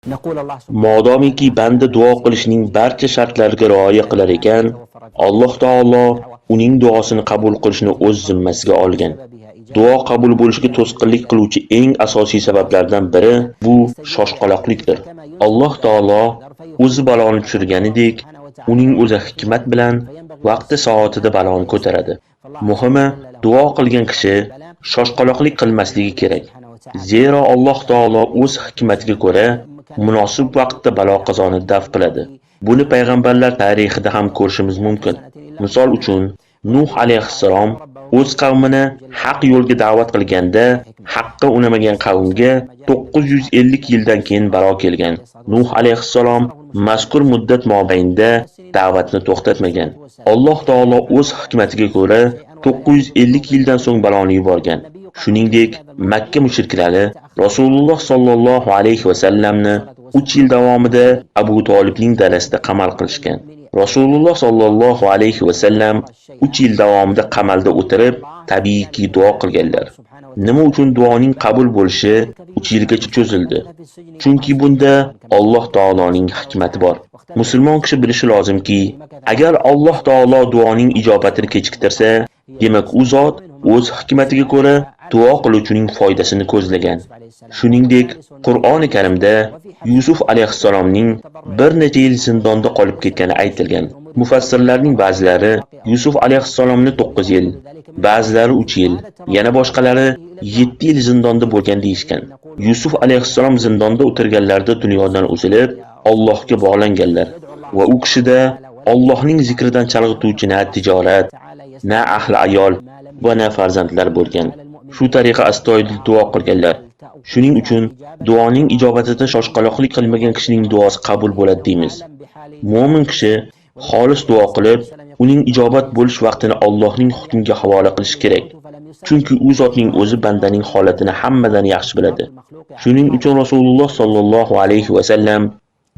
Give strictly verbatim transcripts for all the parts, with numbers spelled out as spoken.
مادامىكى بەندە دۇئا قىلىشنىڭ بارچە شەرتلەرگە رىئايە قىلار ئىكەن، ئاللاھ تائالا ئۇنىڭ دۇئاسىنى قەبۇل قىلىشنى ئۆز زىممىسىگە ئالغان. دۇئا قەبۇل بولۇشىغا توسقۇنلۇق قىلغۇچى ئەڭ ئاساسىي سەۋەبلەردىن بىرى بۇ شاشقالاقلىقتۇر. ئاللاھ تائالا ئۆزى بالانى چۈشۈرگىنىدەك، ئۇنىڭ ئۆزى ھېكمەت بىلەن ۋاقتى سائىتىدە بالانى كۆتۈرىدۇ. مۇھىمى، دۇئا قىلغان كىشى شاشقالاقلىق قىلماسلىقى كېرەك. زېرا ئاللاھ تائالا ئۆز ھېكمىتىگە كۆرە مۇناسىپ ۋاقىتتا بالا قازانى دەف قىلىدۇ. بۇنى پەيغەمبەرلەر تارىخىدا ھەم كۆرۈشىمىز مۇمكىن. مىسال ئۈچۈن، نۇھ ئەلەيھىسسالام ئۆز قەۋمىنى ھەق يولغا دەۋەت قىلغاندا، ھەققە ئۇنىمىغان قەۋمگە توققۇز يۈز ئەللىك يىلدىن كېيىن بالا كەلگەن. نۇھ ئەلەيھىسسالام مەزكۇر مۇددەت مابەينىدە دەۋەتنى توختاتمىغان. ئاللاھ تائالا ئۆز ھېكمىتىگە كۆرە توققۇز يۈز ئەللىك يىلدىن سوڭ بالانى يۈبەرگەن. شۇنىڭدەك، مەككە مۇشرىكلىرى رەسۇلۇللاھ ساللاللاھۇ ئەلەيھى ۋەسەللەمنى ئۈچ يىل داۋامىدا ئەبۇ تالىپنىڭ دەرىسىدە قامال قىلىشقان. رەسۇلۇللاھ ساللاللاھۇ ئەلەيھى ۋەسەللەم ئۈچ يىل داۋامىدا قامالدا ئولتۇرۇپ، تەبىئىيكى، دۇئا قىلغانلار. نېمە ئۈچۈن دۇئانىڭ قەبۇل بولۇشى ئۈچ يىلغىچە چۆزۈلدى؟ چۈنكى بۇندا ئاللاھ تائالانىڭ ھېكمىتى بار. مۇسۇلمان كىشى بىلىشى لازىمكى، ئەگەر ئاللاھ تائالا دۇئانىڭ ئىجابىتىنى كېچىكتۈرسە، دېمەك، ئۇ زات ئۆز ھېكمىتىگە كۆرە دۇئا قىلغۇچىنىڭ پايدىسىنى كۆزلىگەن. شۇنىڭدەك، قۇرئانى كەرىمدە يۈسۈف ئەلەيھىسسالامنىڭ بىر نەچچە يىل زىنداندا قېلىپ كەتكىنى ئېيتىلگەن. مۇفەسسىرلەرنىڭ بەزىلىرى يۈسۈف ئەلەيھىسسالامنى توققۇز يىل، بەزىلىرى ئۈچ يىل، يەنە باشقىلىرى يەتتە يىل زىنداندا بولغان دېيىشكەن. يۈسۈف ئەلەيھىسسالام زىنداندا ئولتۇرغانلاردا دۇنيادىن ئۈزۈلۈپ، ئاللاھقا باغلانغانلار ۋە ئۇ كىشىدە ئاللاھنىڭ زىكرىدىن چالغىتىۋچى نە تىجارەت، نە ئەھلى ئايال ۋە نە پەرزەنتلەر بولغان. شۇ تەرىقە ئەستايىدىل دۇئا قىلغانلار. شۇنىڭ ئۈچۈن دۇئانىڭ ئىجابىتىدە شاشقالاقلىق قىلمىغان كىشىنىڭ دۇئاسى قەبۇل بولىدۇ دەيمىز. مۆمىن كىشى خالىس دۇئا قىلىپ، ئۇنىڭ ئىجابەت بولۇش ۋاقتىنى ئاللاھنىڭ ھۆكمىگە ھاۋالە قىلىشى كېرەك. چۈنكى ئۇ زاتنىڭ ئۆزى بەندىنىڭ ھالىتىنى ھەممىدىن ياخشى بىلىدۇ. شۇنىڭ ئۈچۈن رەسۇلۇللاھ ساللاللاھۇ ئەلەيھى ۋەسەللەم،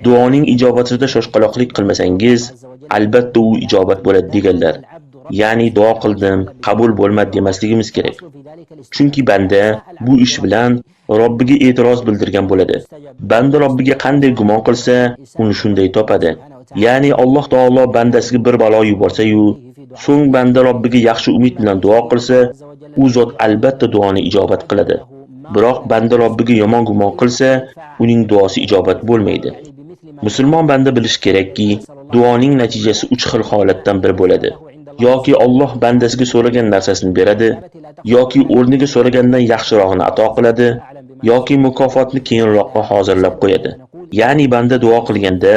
دۇئانىڭ ئىجابىتىدە شاشقالاقلىق قىلمىسىڭىز، ئەلبەتتە ئۇ ئىجابەت بولىدۇ دېگەنلەر. يەنى دۇئا قىلدىم، قەبۇل بولمىدى دېمەسلىكىمىز كېرەك. چۈنكى بەندە بۇ ئىش بىلەن رەببىگە ئېتىراز بىلدۈرگەن بولىدۇ. بەندە رەببىگە قانداق گۇمان قىلسا، ئۇنى شۇنداق تاپىدۇ. يەنى ئاللاھ تائالا بەندىسىگە بىر بالا يۈبەرسە-يۇ، سوڭ بەندە رەببىگە ياخشى ئۈمىد بىلەن دۇئا قىلسا، ئۇ زات ئەلبەتتە دۇئانى ئىجابەت قىلىدۇ. بىراق بەندە رەببىگە يامان گۇمان قىلسا، ئۇنىڭ دۇئاسى ئىجابەت بولمايدۇ. مۇسۇلمان بەندە بىلىشى كېرەككى، دۇئانىڭ نەتىجىسى ئۈچ خىل ھالەتتىن بىرى بولىدۇ. ياكى ئاللاھ بەندىسىگە سورىغان نەرسىسىنى بېرىدۇ، ياكى ئورنىغا سورىغاندىن ياخشىراقىنى ئاتا قىلىدۇ، ياكى مۇكاپاتنى كېيىنراققا ھازىرلاپ قويىدۇ. يەنى بەندە دۇئا قىلغاندا،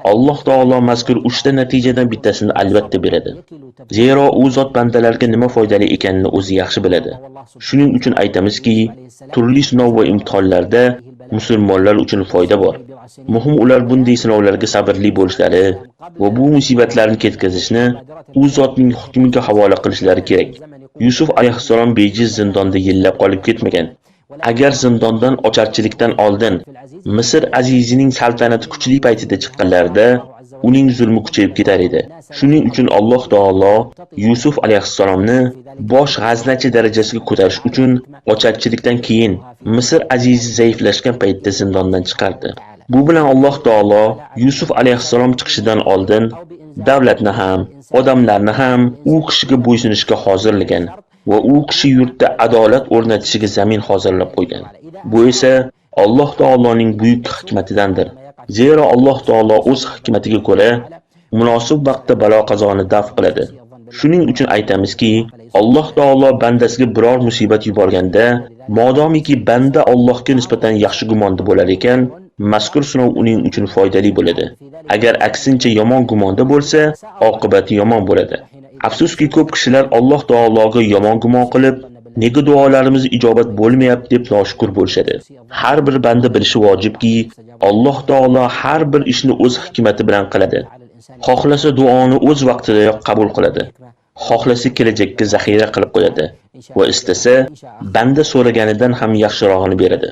ئاللاھ تائالا مەزكۇر ئۈچ نەتىجىدىن بىتتىسىنى ئەلۋەتتە بېرىدۇ. زېرا ئۇ زات بەندىلەرگە نېمە پايدىلىق ئىكەننى ئۆزى ياخشى بىلىدۇ. شۇنىڭ ئۈچۈن ئېيتىمىزكى، تۈرلۈك سىناۋ ۋە ئىمتىھانلاردا مۇسۇلمانلار ئۈچۈن پايدا بار. مۇھىم ئۇلار بۇنداق سىناۋلارغا سەبرلىك بولۇشلىرى ۋە بۇ مۇسىبەتلەرنى كەتكۈزۈشنى ئۇ زاتنىڭ ھۆكمىگە ھاۋالە قىلىشلىرى كېرەك. يۈسۈف ئەلەيھىسسالام بىجىز زىنداندا يىللاپ قېلىپ كەتمىگەن. ئەگەر زىنداندىن ئاچارچىلىكتىن ئالدىن مىسىر ئەزىزىنىڭ سەلتەنىتى كۈچلۈك پەيتىدە چىققانلىرىدا، ئۇنىڭ زۇلمى كۈچىيىپ كېتەر ئىدى. شۇنىڭ ئۈچۈن ئاللاھ تائالا يۈسۈف ئەلەيھىسسالامنى باش غەزنەچى دەرىجىسىگە كۆتۈرۈش ئۈچۈن ئاچارچىلىكتىن كېيىن مىسىر ئەزىزى زەئىپلەشكەن پەيتتە زىنداندىن چىقاردى. بۇ بىلەن ئاللاھ تائالا يۈسۈف ئەلەيھىسسالام چىقىشىدىن ئالدىن دەۋلەتنى ھەم، ئادەملەرنى ھەم ئۇ كىشىگە بويسۇنۇشقا ھازىرلىگەن ۋە ئۇ كىشى يۇرتتا ئادالەت ئورنىتىشىگە زەمىن ھازىرلاپ قويغان. بۇ ئېسە ئاللاھ تائالانىڭ بۈيۈك ھېكمىتىدەندۇر. زېرا ئاللاھ تائالا ئۆز ھېكمىتىگە كۆرە مۇناسىپ ۋاقىتتا بالا قازانى دەف قىلىدۇ. شۇنىڭ ئۈچۈن ئېيتىمىزكى، ئاللاھ تائالا بەندىسىگە بىرەر مۇسىبەت يۈبەرگەندە، مادامىكى بەندە ئاللاھقا نىسبەتەن ياخشى گۇماندا بولار ئىكەن، مەزكۇر سىناۋ ئۇنىڭ ئۈچۈن پايدىلىق بولىدۇ. ئەگەر ئەكسىنچە يامان گۇماندا بولسا، ئاقىۋەت يامان بولىدۇ. ئەپسۇسكى، كۆپ كىشىلەر ئاللاھ تائالاغا يامان گۇمان قىلىپ، نېگە دۇئالىرىمىز ئىجابەت بولمىيەپتۇ دەپ ناشۈكۈر بولۇشىدۇ. ھەر بىر بەندە بىلىشى ۋاجىپكى، ئاللاھ تائالا ھەر بىر ئىشنى ئۆز ھېكمىتى بىلەن قىلىدۇ. خاھلىسا دۇئانى ئۆز ۋاقتىدىلا قەبۇل قىلىدۇ. خاھلىسا كېلەچەككە زەخىرە قىلىپ قويىدۇ ۋە ئىستىسە بەندە سورىغىنىدىن ھەم ياخشىراقىنى بېرىدۇ.